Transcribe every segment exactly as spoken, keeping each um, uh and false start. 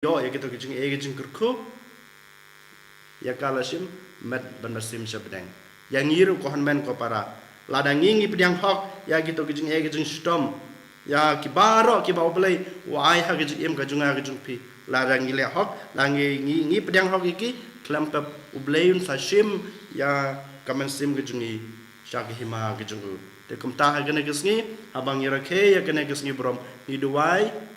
ïoh ïa kito ki jingeh ki jingkyrkhu, ïa ka la shim met ban mynsiem sha bneng. Ïa ngi ruh ko hynmen ko para, lada ngi ngi pdiang hok ïa kito ki jingeh ki jingshitom, ïa ki baroh kiba U Blei u ai ha ka jingim ka jong nga ka jong phi, lada ngi leh hok, lada ngi ngi, ngi pdiang hok ïa ki, khlem pep U Blei un sa shim ïa ka mynsiem ka jong ngi sha ka hima ka jong u. Te kumta ha kane ka sngi, haba ngi rakhe ïa kane ka sngi burom, ngi duwai,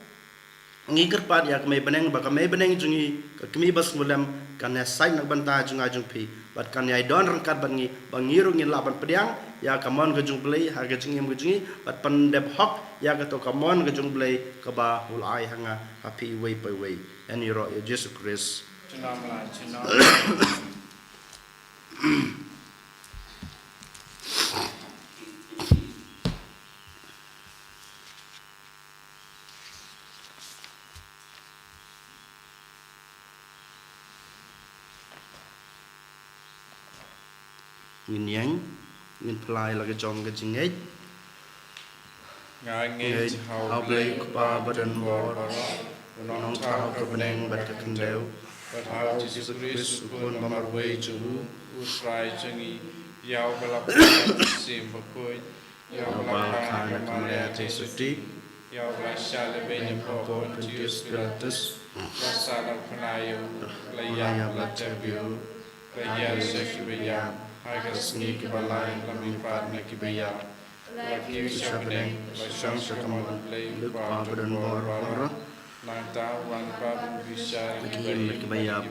ngi kyrpad ïa ka mei bneng, ba ka mei bneng jong ngi, ka kmie ba sngewlem, kan ïasaid na ka bynta jong nga jong phi, bad kan ïai don ryngkat bad ngi, ba ngi ruh ngin lah ban pdiang ïa ka mon ka jong U Blei ha ka jingim ka jong ngi, bad pyndep hok ïa kato ka mon ka jong U Blei kaba u la ai ha nga, ha phi iwei pa iwei. Ïa ngi ïaroh ïa U Jisu Khrist. Junom la, junom. Ngin ïeng, ngin pynlait la ka jong ka jingngeit. Nga ngeit ha U Blei U Kpa badonbor baroh, U Nongthaw ka bneng bad ka khyndew, bad ha U Jisu Khrist U Khun ba marwei jong U, U Trai jong ngi, ïa uba la kha na ka Mynsiem Bakhuid, ïa uba la kha na ka Maria Theisotti, ïa uba la shah lehbeiñ hapoh Pontius Pilatus, la sahnarphna ïa U, la ïap, la tep ïa U, la hiar sha kiba ïap, ha ka sngi kaba lai la mihpat na kiba ïap, la kiew sha bneng, la shong sha ka mon U Blei U Kpa badonbor baroh. Nangta U wan pat ban bishar ïa ki im bad kiba ïap.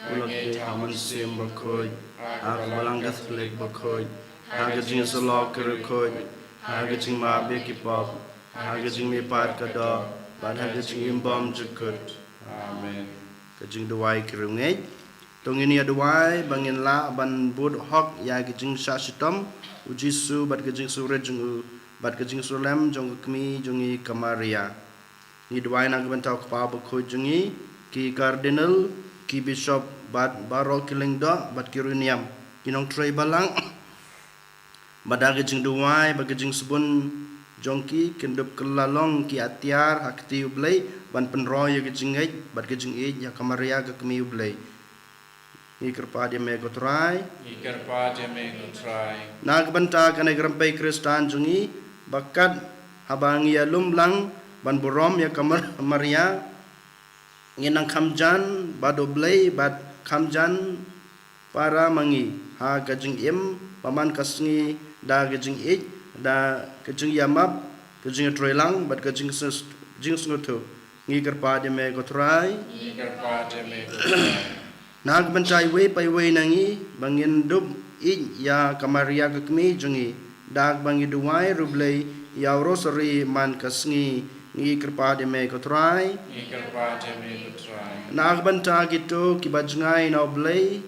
Nga ngeit ha U Mynsiem Bakhuid, ha ka Balang Katholik bakhuid, ha ka jingïasyllok ki riewkhuid, ha ka jingmap ïa ki pop, ha ka jingmihpat ka doh, bad ha ka jingim bymjukut kut. Amen. Ka jingduwai ki riewngeit. To ngin ïa duwai ba ngin lah ban bud hok ïa ka jingshah shitom U Jisu bad ka jingsngewrit jong U, bad ka jingsngewlem jong ka kmie jong ngi ka Maria. Ngi duwai na ka bynta U Kpa Bakhuid jong ngi, ki Cardinal, ki Bishop, bad baroh ki lyngdoh bad ki riewniam, ki nongtrei balang, ba da ka jingduwai bad ka jingsbun jong ki, kin dup kylla long ki atiar ha kti U Blei, ban pynroi ïa ka jingngeit bad ka jingïeit ïa ka Maria ka kmie U Blei. Ngi kyrpad ïa me ko Trai. Ngi kyrpad ïa me ko Trai. Na ka bynta kane ka rympei Khristan jong ngi, ba kat haba ngi ïalum lang ban burom ïa ka Mar-, Maria, ngin nang kham jan bad U Blei, bad kham jan para ma ngi ha ka jingim ba man ka sngi, da ka jingïeit, da ka jingïamap, ka jingïatreilang, bad ka jingses-, jingsngewthuh. Ngi kyrpad ïa me ko Trai. Ngi kyrpad ïa me ko Trai. Na ka bynta iwei pa iwei na ngi, ba ngin dup ïeit ïa ka Maria ka kmie jong ngi, da kaba ngi duwai ruh U Blei ïa u Rosari man ka sngi. Ngi kyrpad ïa me ko Trai. Ngi kyrpad ïa me ko Trai. Na ka bynta kito kiba jngai na U Blei,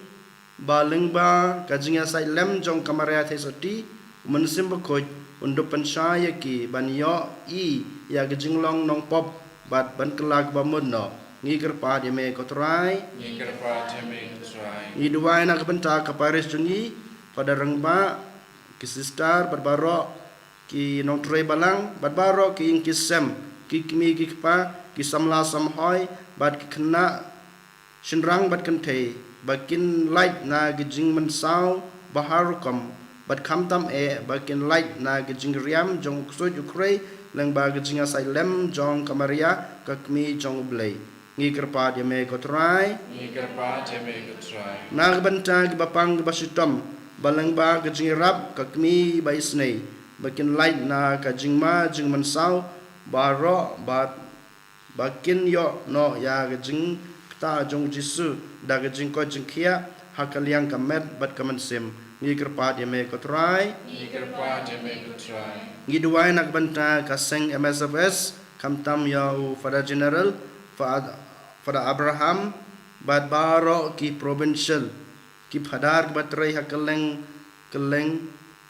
ba lyngba ka jingïasaid lem jong ka Maria Theisotti, U Mynsiem Bakhuid un dup pynshai ïa ki ban ïohi ïa ka jinglong nongpop bad ban kylla kaba mut noh. Ngi kyrpad ïa me ko Trai. Ngi kyrpad ïa me ko Trai. Ngi duwai na ka bynta ka parish jong ngi, Father Rangbah, ki sister bad baroh ki nongtrei balang, bad baroh ki ïing ki sem, ki kmie ki kpa, ki samla samhoi, bad ki khynnah shynrang bad kynthei, ba kin lait na ka jingmynsaw ba har rukom, bad khamtam eh ba kin lait na ka jingriam jong u ksuid u khrei lyngba ka jingïasaid lem jong ka Maria ka kmie jong U Blei. Ngi kyrpad ïa me ko Trai. Ngi kyrpad ïa me ko Trai. Na ka bynta kiba pang kiba shitom, ba lyngba ka jingïarap ka kmie ba isynei, ba kin lait na ka jingma jingmynsaw baroh, bad ba kin ïoh noh ïa ka jingktah jong U Jisu da ka jingkoit jingkhiah ha ka liang ka met bad ka mynsiem. Ngi kyrpad ïa me ko Trai. Ngi kyrpad ïa me ko Trai. Ngi duwai na ka bynta ka seng M S F S, khamtam ïa u Father General, Fa-, Father Abraham, bad baroh ki provincial, ki phadar kiba trei ha kylleng kylleng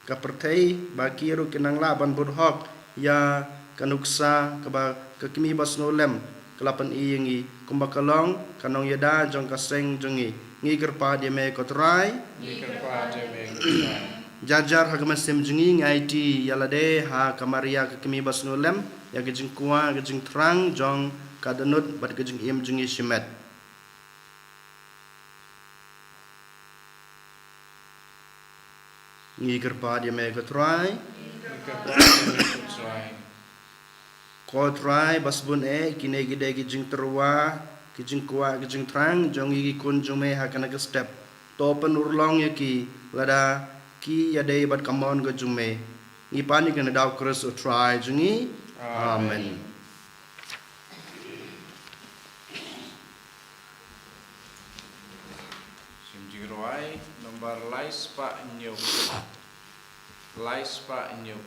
ka pyrthei, ba ki ruh kin nang lah ban bud hok ïa ka nuksa kaba ka kmie ba sngewlem ka la pyni ïa ngi, kumba ka long ka nongïada jong ka seng jong ngi. Ngi kyrpad ïa me ko Trai. Ngi kyrpad ïa me ko Trai. Jar jar ha ka mynsiem jong ngi ngi aiti ïa lade ha ka Maria ka kmie ba sngewlem, ïa ka jingkwah, ka jingthrang jong ka dohnud bad ka jingim jong ngi shimet. Ngi kyrpad ïa me ko Trai. Ko Trai ba sbun eh, kine ki dei ki jingtyrwa, ki jingkwah, ki jingthrang jong ngi ki khun jong me ha kane ka step. To pynurlong ïa ki lada ki ïadei bad ka mon ka jong me. Ngi pan ïa kane da u Khrist u Trai jong ngi. Amen. Shim jingrwai nombar lai spah hynñiew. Lai spah hynñiew.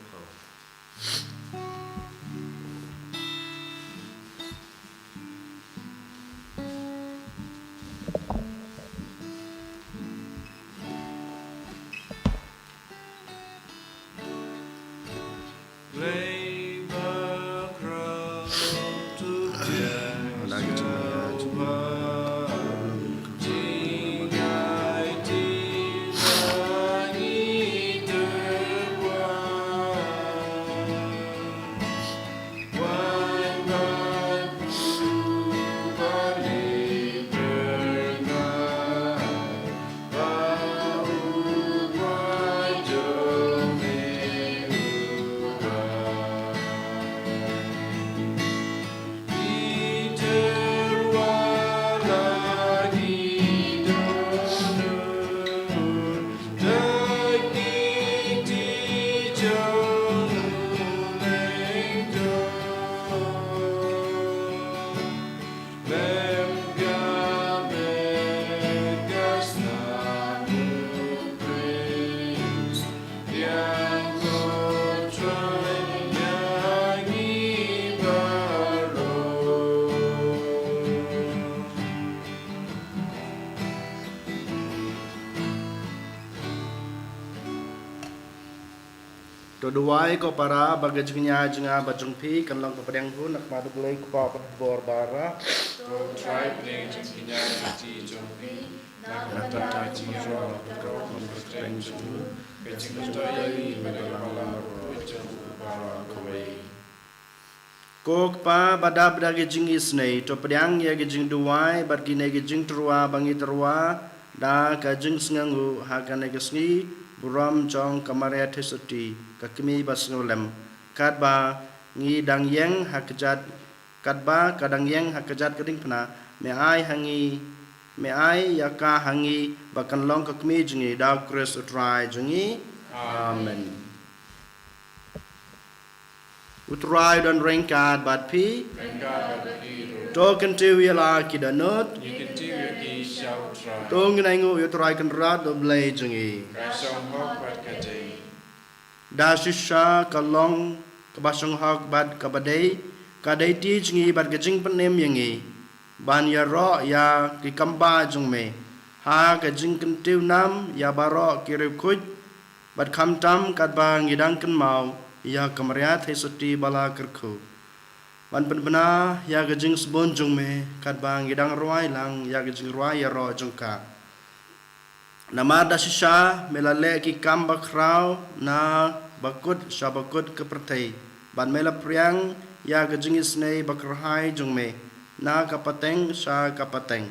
To duwai ko para ba ka jingïaid jong nga bad jong phi kan long ka pdiang hun na ka bynta U Blei Kpa Bor Bara. To trai pdiang jingïaid jong phi jong phi na ka bynta ka jingïaroh ka jingïaroh ka jingïaroh ka jingïaroh. Ko Kpa ba dap da ki jingisynei, to pdiang ïa ki jingduwai bad kine ki jingtyrwa ba ngi tyrwa da ka jingsngewnguh ha kane ka sngi burom jong ka Maria Theisotti, ka kmie ba sngewlem, katba ngi dang ïeng ha kjat, katba ka dang ïeng ha kjat ka diengphna, me ai ha ngi, me ai ïa ka ha ngi ba kan long ka kmie jong ngi da U Khrist U Trai jong ngi. Amen. U Trai u don ryngkat bad phi. Ryngkat bad phi ruh. To kyntiew ïa la ki dohnud. Ngi kyntiew ïa ki sha U Trai. To ngin ainguh ïa U Trai Kynrad U Blei jong ngi. Ka shong hok bad ka dei. Da shisha ka long kaba shong hok bad kaba dei, ka dei ti jong ngi bad ka jingpynim ïa ngi ban ïaroh ïa ki kam ba jong me ha ka jingkyntiew nam ïa baroh ki riewkhuid, bad khamtam katba ngi dang kynmaw ïa ka Maria Theisotti ba la kyrkhu, ban pynbna ïa ka jingsbun jong me katba ngi dang rwai lang ïa ka jingrwai ïaroh jong ka. Namar da shisha me la leh ki kam bakhraw na bakut sha bakut ka pyrthei, bad me la phriang ïa ka jingisynei bakyrhai jong me na ka pateng sha ka pateng.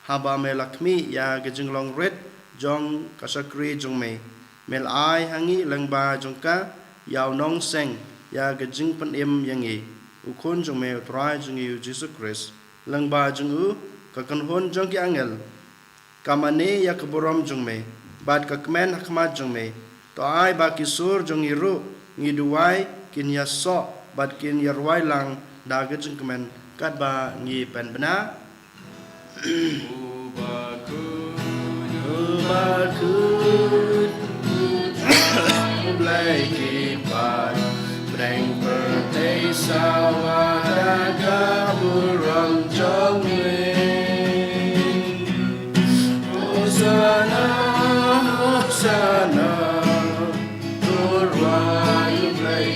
Haba me la khmih ïa ka jinglong rit jong ka shakri jong me, me la ai ha ngi lyngba jong ka ïa u nongseng ïa ka jingpynim ïa ngi, u Khun jong me U Trai jong ngi U Jisu Khrist. Lyngba jong u ka kynhun jong ki angel ka mane ïa ka burom jong me, bad ka kmen ha khmat jong me. To ai ba ki sur jong ngi ruh ngi duwai kin ïasoh bad kin ïarwai lang da ka jingkmen katba ngi pynbna. Uba khuid, uba khuid, U Blei ki paid, pdeng pyrthei sawa da ka burom jong me. Hosana, Hosana, to rwai U Blei.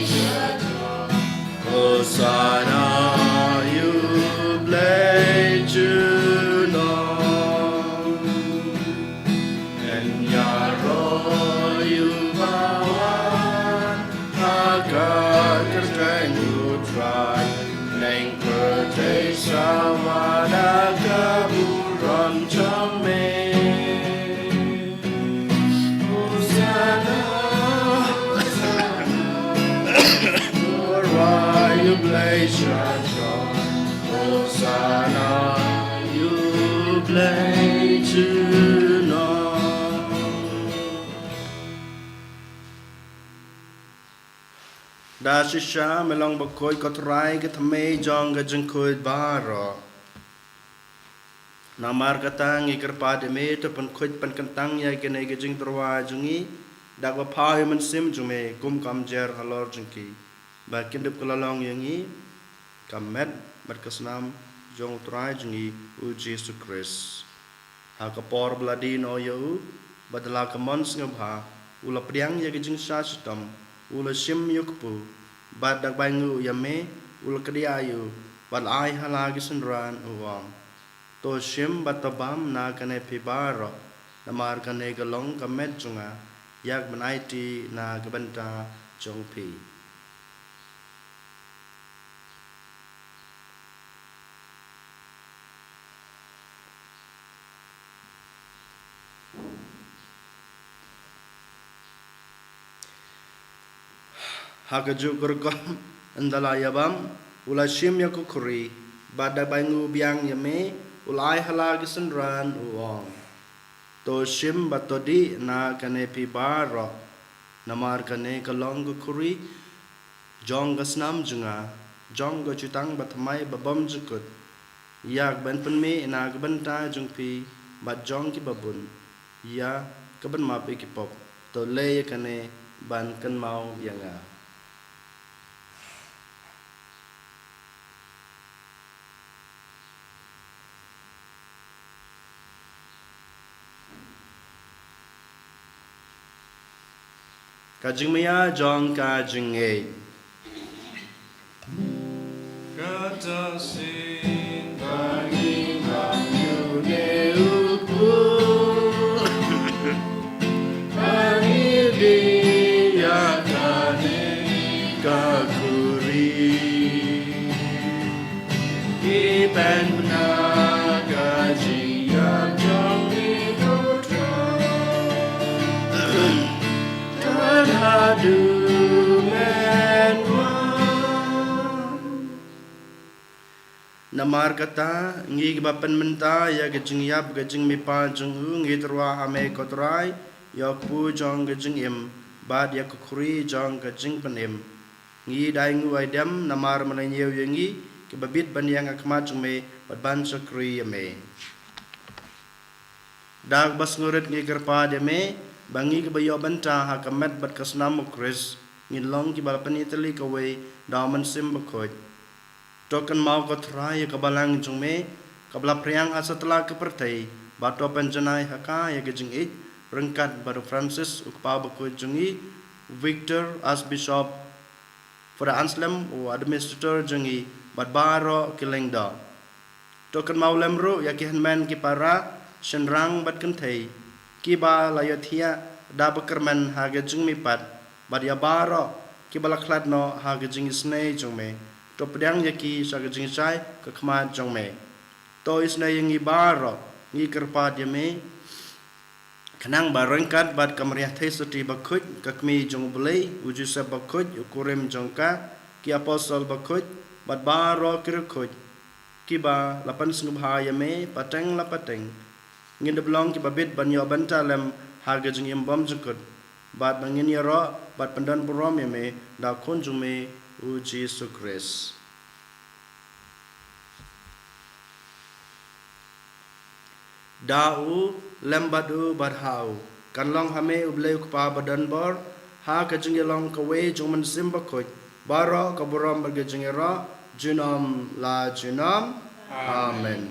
Hosana ïa U Blei junom. Ngan ïaroh ïa uba wan ha ka kyrteng U Trai, pdeng pyrthei Hosanna, U Blei jong ngi. Da shisha me long bakhuid ko Trai, ka thymmei jong ka jingkhuid baroh. Namar kata ngi kyrpad ïa me, to pynkhuid pynkyntang ïa kine ki jingtyrwa jong ngi da kaba pha ïa u Mynsiem jong me, kum ka ym jer halor jong ki, ba kin dup ka la long ïa ngi ka met bad ka snam jong u Trai jong ngi u Jisu Khrist. Ha ka por ba la die noh ïa u, bad da la ka mon sngewbha, u la pdiang ïa ka jingshah shitom, u la shim ïa u kpu, bad da kaba ainguh ïa me, u la kdiah ïa u, bad la ai ha la ki synran, u ong: To shim bad to bam na kane phi baroh, namar kane ka long ka met jong nga, ïa ka ban aiti na ka bynta jong phi. Ha kajuh ka rukom, ynda la ïa bam, u la shim ïa ka khuri, bad da kaba ainguh biang ïa me, u la ai ha la ki synran, u ong: To shim bad to dih na kane phi baroh, namar kane ka long ka khuri jong ka snam jong nga, jong ka jutang bathymmai babymjukut, ïa ka ban pynmih na ka bynta jong phi bad jong kiba bun, ïa ka ban map ïa ki pop. To leh ïa kane ban kynmaw ïa nga. Ka jingmaïa jong ka jingngeit. Kata shisien ba ngi ïa u ne u kpu, ba ngi dih ïa kane ka khuri. Ki pynbna ka jingïap jong ngi, ko Trai, tad haduh men wan. Namar kata, ngi kiba pynmynta ïa ka jingïap ka jingmihpat jong u, ngi tyrwa ha me ko Trai, ïa u kpu jong ka jingim, bad ïa ka khuri jong ka jingpynim. Ngi da ainguh ai dem namar me la ñiew ïa ngi kiba bit ban ïeng ha khmat jong me bad ban shakri ïa me. Da kaba sngewrit ngi kyrpad ïa me ba ngi kiba ïoh bynta ha ka met bad ka snam u Khrist, ngin long kiba la pynïatylli kawei da u Mynsiem Bakhuid. To kynmaw ko Trai ïa ka balang jong me kaba la phriang ha satlak ka pyrthei, bad to pynjanai ha ka ïa ka jingïeit ryngkat bad u Francis u kpa bakhuid jong ngi, Victor Archbishop, Father Anselm u administrator jong ngi, bad baroh ki lyngdoh. To kynmaw lem ruh ïa ki hynmen ki para, shynrang bad kynthei, kiba la ïohthiah da ba kyrmen ha ka jingmihpat, bad ïa baroh kiba la khlad noh ha ka jingisynei jong me. To pdiang ïa ki sha ka jingshai ka khmat jong me. To isynei ïa ngi baroh, ngi kyrpad ïa me, khnang ba ryngkat bad ka Maria Theisotti bakhuid, ka kmie jong u Blei, u Joseph bakhuid, u kurim jong ka, ki apostol bakhuid, bad baroh ki riewkhuid kiba la pynsngewbha ïa me pateng la pateng, ngin da long kiba bit ban ïoh bynta lem ha ka jingim bymjukut, bad ba ngin ïaroh bad pyndonburom ïa me da u Khun jong me u Jisu Khrist. Da u, lem bad u, bad ha u, kan long ha me u Blei u Kpa badonbor, ha ka jingïalong kawei jong u Mynsiem Bakhuid, baroh ka burom bad ka jingïaroh junom la junom. Amen.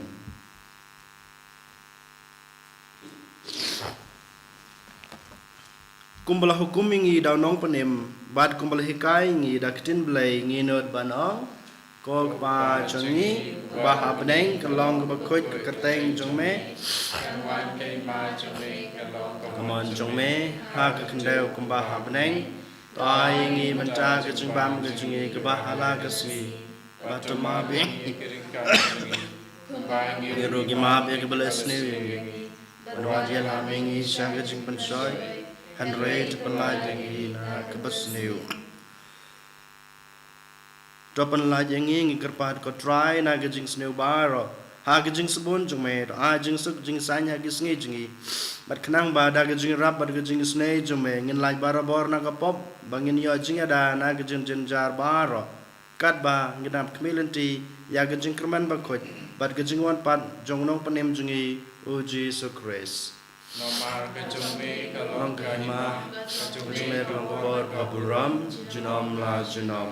Kumba la hukum ïa ngi da u Nongpynim, bad kumba la hikai ïa ngi da ka ktien Blei, ngi nud ban ong: Ko Kpa jong ngi uba ha bneng, ka long kaba khuid ka kyrteng jong me. Ka mon jong me ha ka khyndew kumba ha bneng. To ai ïa ngi mynta ka jingbam ka jong ngi kaba ha la ka sngi. Bad to map ïa ngi, kumba ngi ruh ngi map ïa kiba leh sniew ïa ngi. Bad wat ïalam ïa ngi sha ka jingpynshoi, hynrei to pynlait ïa ngi na kaba sniew. To pynlait ïa ngi, ngi kyrpad ko Trai, na ka jingsniew baroh ha ka jingsbun jong me, to ai jingsuk jingsaiñ ha ki sngi jong ngi. Bad khnang ba da ka jingïarap bad ka jingisynei jong me, ngin lait barabor na ka pop, ba ngin ïoh jingïada na ka jingjynjar baroh. Katba ngin ap khmih lynti ïa ka jingkyrmen bakhuid bad ka jingwan pat jong u Nongpynim jong ngi, u Jisu Khrist. Namar ka jong me ka long ka hima, ka jong me ka long ka bor, ka burom, junom la junom.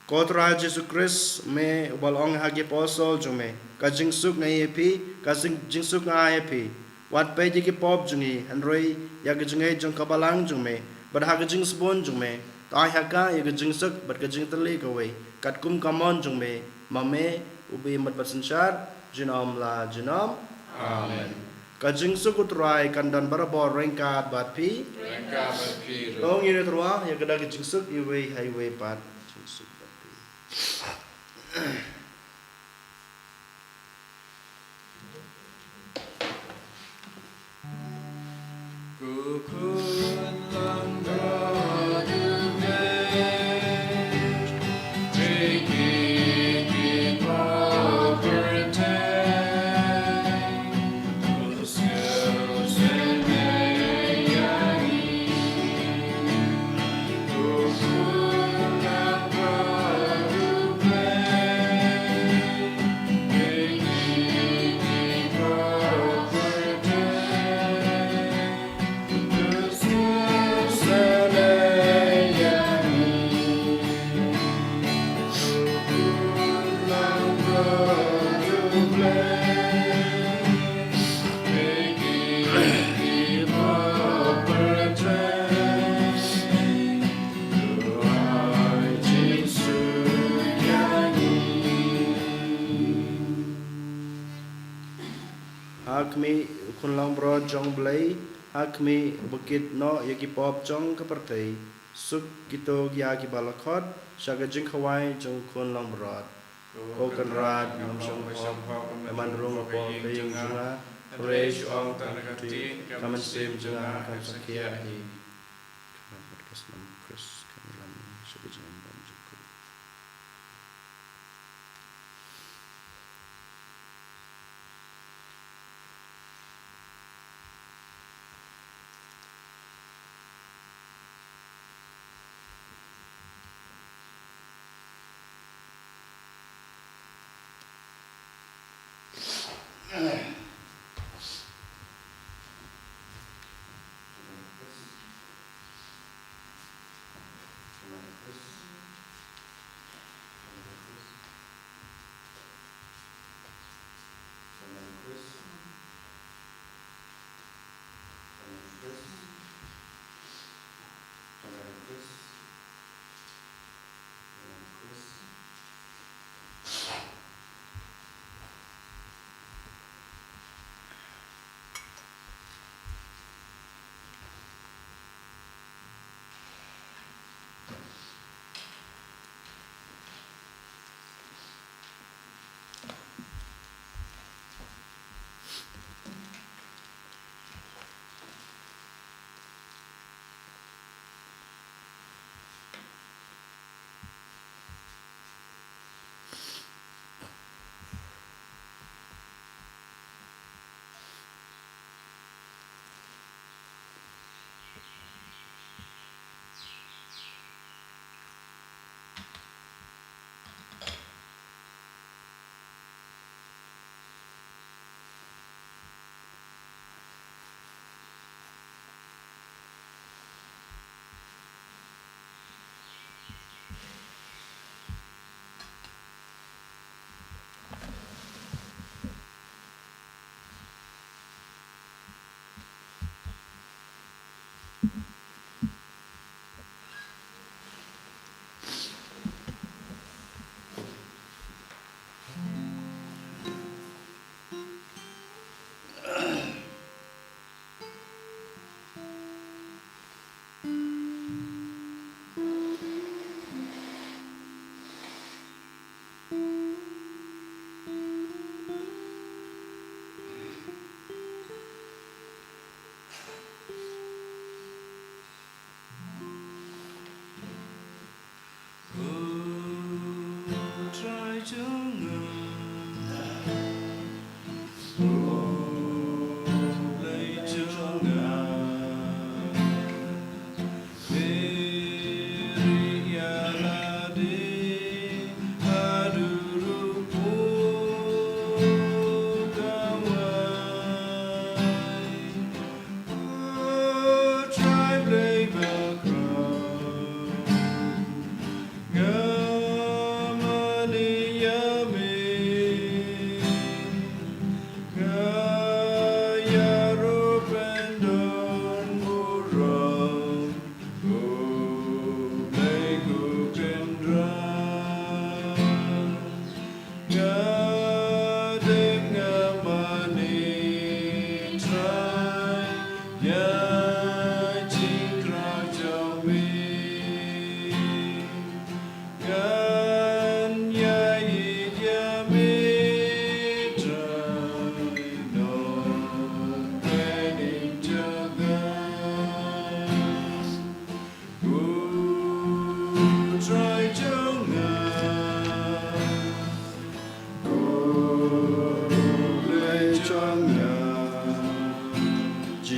Ko Trai Jisu Khrist, me uba la ong ha ki apostol jong me, ka jingsuk nga ai ïa phi, ka jing-, jingsuk nga ai ïa phi. Wat peit ïa ki pop jong ngi, hynrei ïa ka jingngeit jong ka balang jong me, bad ha ka jingsbun jong me, to ai ha ka ïa ka jingsuk bad ka jingtylli kawei, katkum ka mon jong me, ma me, uba im bad synshar junom la junom. Amen. Ka jingsuk u Trai kan don barabor ryngkat bad phi. Ryngkat bad phi ruh. To ngin ïatreilang ïa ka da ka jingsuk iwei ha iwei pat. Jingsuk bad phi. Ha khmih u khun langbrot jong u Blei, ha khmih ba kit noh ïa ki pop jong ka pyrthei, suk kito ïa kiba la khot sha ka jingkhawai jong u khun langbrot. Ko Kynrad, ngam shong hok ban rung hapoh ka ïing jong nga, hynrei shu ong tang ka ktien, ka mynsiem jong nga kan sa khiah hi.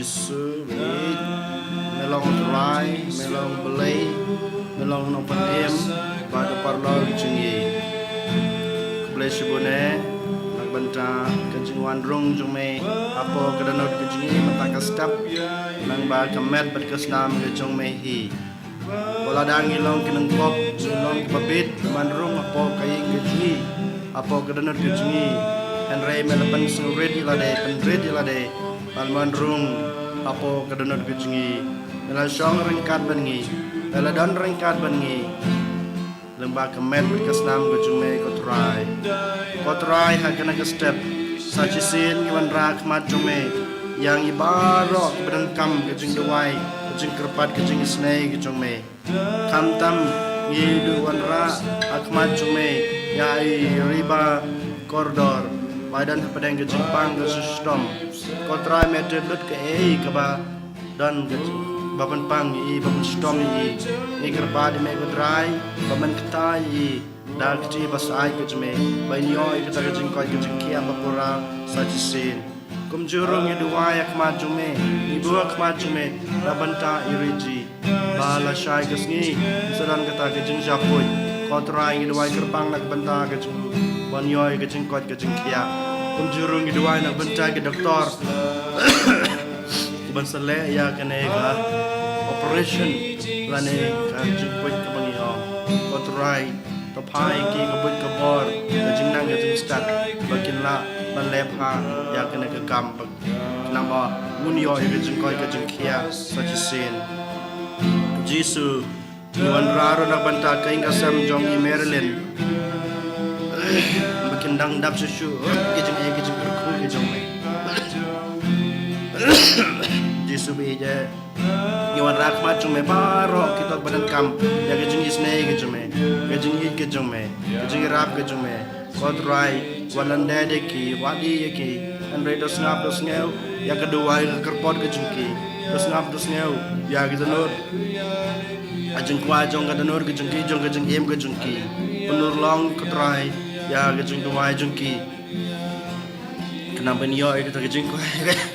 Jisu, me long Trai, me long Blei, me long Nongpynim bad u paralok jong ngi. Khublei shibun eh na ka bynta ka jingwan rung jong me hapoh ka dohnud ka jong ngi mynta ka step, namar ba ka met bad ka snam ka jong me hi. Wat lada ngi long ki nongpop, ngi long kiba bit ban rung hapoh ka ïing ka jong ngi, hapoh ka dohnud ka jong ngi, hynrei me la pynsngewrit ïa lade, pynrit ïa lade ban wan rung hapoh ka dohnud ka jong ngi. Me la shong ryngkat bad ngi, me la don ryngkat bad ngi. Lyngba ka met bad ka snam ka jong me, ko Trai. Ko Trai, ha kane ka step, sa shisien ngi wanrah ha khmat jong me ïa ngi baroh kiba donkam ka jingduwai, ka jingkyrpad, ka jingisynei ka jong me. Khamtam ngi duh wanrah ha khmat jong me ïa i Riba Kordor, ba don hapdeng ka jingpang ka jingshitom. Ko Trai, me tip lut kaei kaba don ka jing, ba pynpang ïa i, ba pynshitom ïa i. Ngi kyrpad ïa me, ko Trai, ba men kata ïa i da ka kti ba syaid ka jong me, ba in ïoh ïa kata ka jingkoit ka jingkhiah ba pura sa shisien. Kumjuh ruh ngi duwai ha khmat jong me, ngi buh ha khmat jong me na ka bynta i Riji, ba lashai ka sngi sa don kata ka jingjia poi. Ko Trai, ngi duwai kyrpang na ka bynta ka jong u, ba un ïoh ïa ka jingkoit ka jingkhiah. Kumjuh ruh ngi duwai na ka bynta ki doktor kiban sa leh ïa kane ka operation lane ka jingpeit kaba ngi ong. Ko Trai, to phah ïa ki ka buit ka bor, ka jingnang ka jingstad, ba kin lah ban leh bha ïa kane ka kam, ba khnang ba un ïoh ïa ka jingkoit ka jingkhiah sa shisien. Jisu, ngi wanrah ruh na ka bynta ka ïing ka sem jong i Marilyn, ba kin dang dap shuh shuh ki jingeh ki jingkyrkhu ki jong me. Jisu, ba ïeit, ngi wanrah ha khmat jong me baroh kito kiba donkam ïa ka jingisynei ka jong me, ka jingïeit ka jong me, ka jingïarap ka jong me. Ko Trai, wat lyndet ïa ki, wat ïeh ïa ki, hynrei to sngap to sngew ïa ka duwai ka kyrpad ka jong ki. To sngap to sngew ïa ka dohnud, ka jingkwah jong ka dohnud ka jong ki, jong ka jingim ka jong ki. Pynurlong, ko Trai, ïa ka jingduwai jong ki, khnang ban ïoh ïa kata ka jingkwah,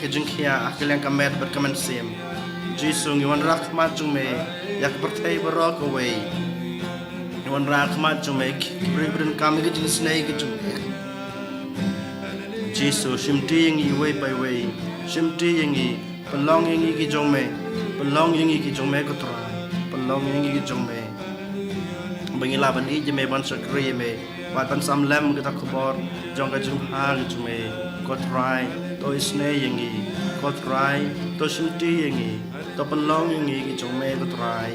ka jingkhiah ha ka liang ka met bad ka mynsiem. Jisu, ngi wanrah ha khmat jong me ïa ka pyrthei baroh kawei. Ngi wanrah ha khmat jong me ki briew ba donkam ïa ka jingisynei ka jong me. Jisu, shimti ïa ngi iwei pa iwei, shimti ïa ngi, pynlong ïa ngi ki jong me, pynlong ïa ngi ki jong me, ko Trai, pynlong ïa ngi ki jong me, ba ngin lah ban ïeit ïa me, ban shakri ïa me, bad ban sam lem kata ka khubor jong ka jingbha ka jong me. Ko Trai, to isynei ïa ngi. Ko Trai, to shimti ïa ngi, to pynlong ïa ngi ki jong me, ko Trai.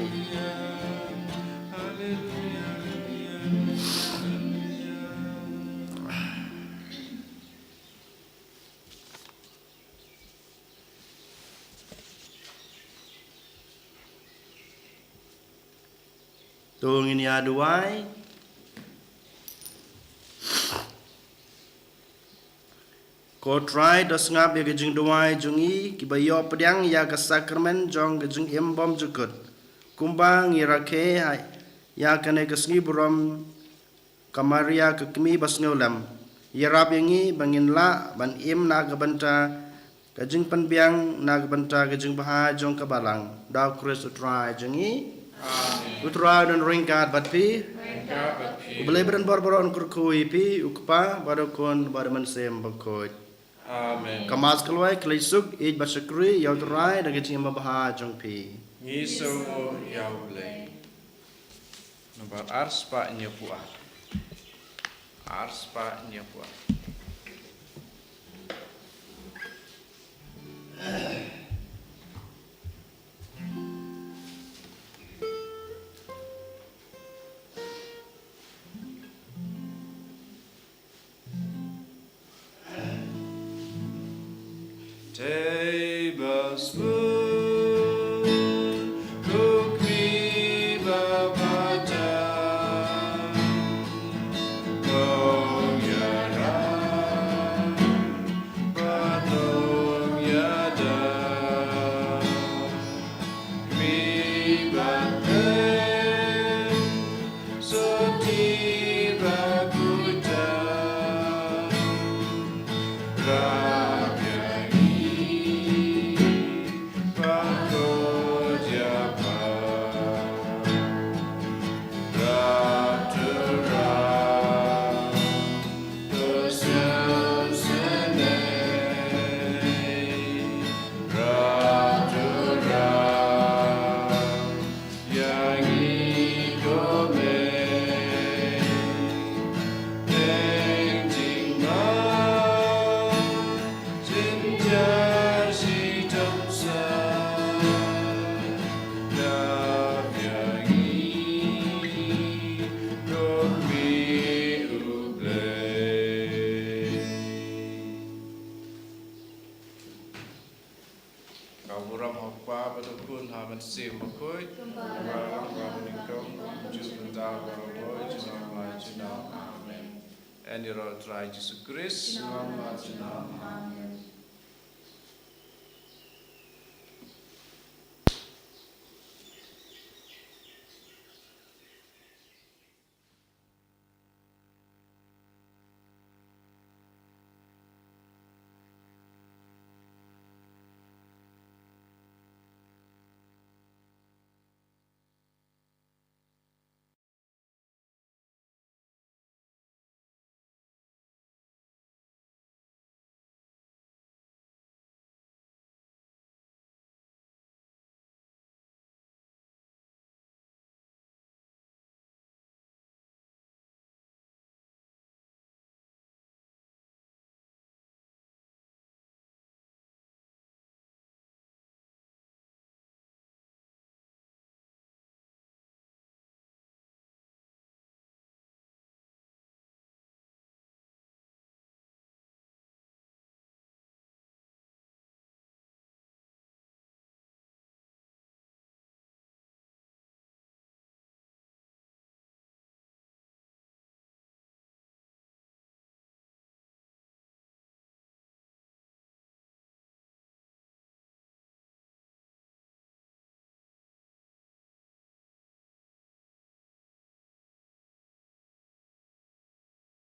To ngin ïa duwai. Ko Trai, to sngap ïa ka jingduwai jong ngi kiba ïoh pdiang ïa ka sakramen jong ka jingim bymjukut, kumba ngi rakhe ha ïa kane ka sngi burom ka Maria ka kmie ba sngewlem. Ïarap ïa ngi ba ngin lah ban im na ka bynta ka jingpynbiang, na ka bynta ka jingbha jong ka Balang. Da U Khrist U Trai jong ngi. Amen. U Trai un don ryngkat bad phi. Ryngkat bad phi. U Blei ba don bor baroh un kyrkhu ïa phi, U Kpa bad U Khun bad U Mynsiem Bakhuid. Amen. Ka Mass ka la wai, khublei suk, ïeit bad shakri ïa U Trai da ka jingim babha jong phi. Ngi sngewnguh ïa U Blei. Nombar arspah hynñiewphew ar. Arspah hynñiewphew ar. Te ba sbun u kmie ba bata, long ïarap bad long ïada. Kmie ba teng, sotti ba khuid tam, rah ïa ngi. Burom ha u Kpa bad u Khun ha u Mynsiem Bakhuid. Kumba long ha kaba nyngkong, kumjuh mynta, baroh junom la junom. Amen. Yn ïaroh u Trai Jisu Krist. Junom la junom.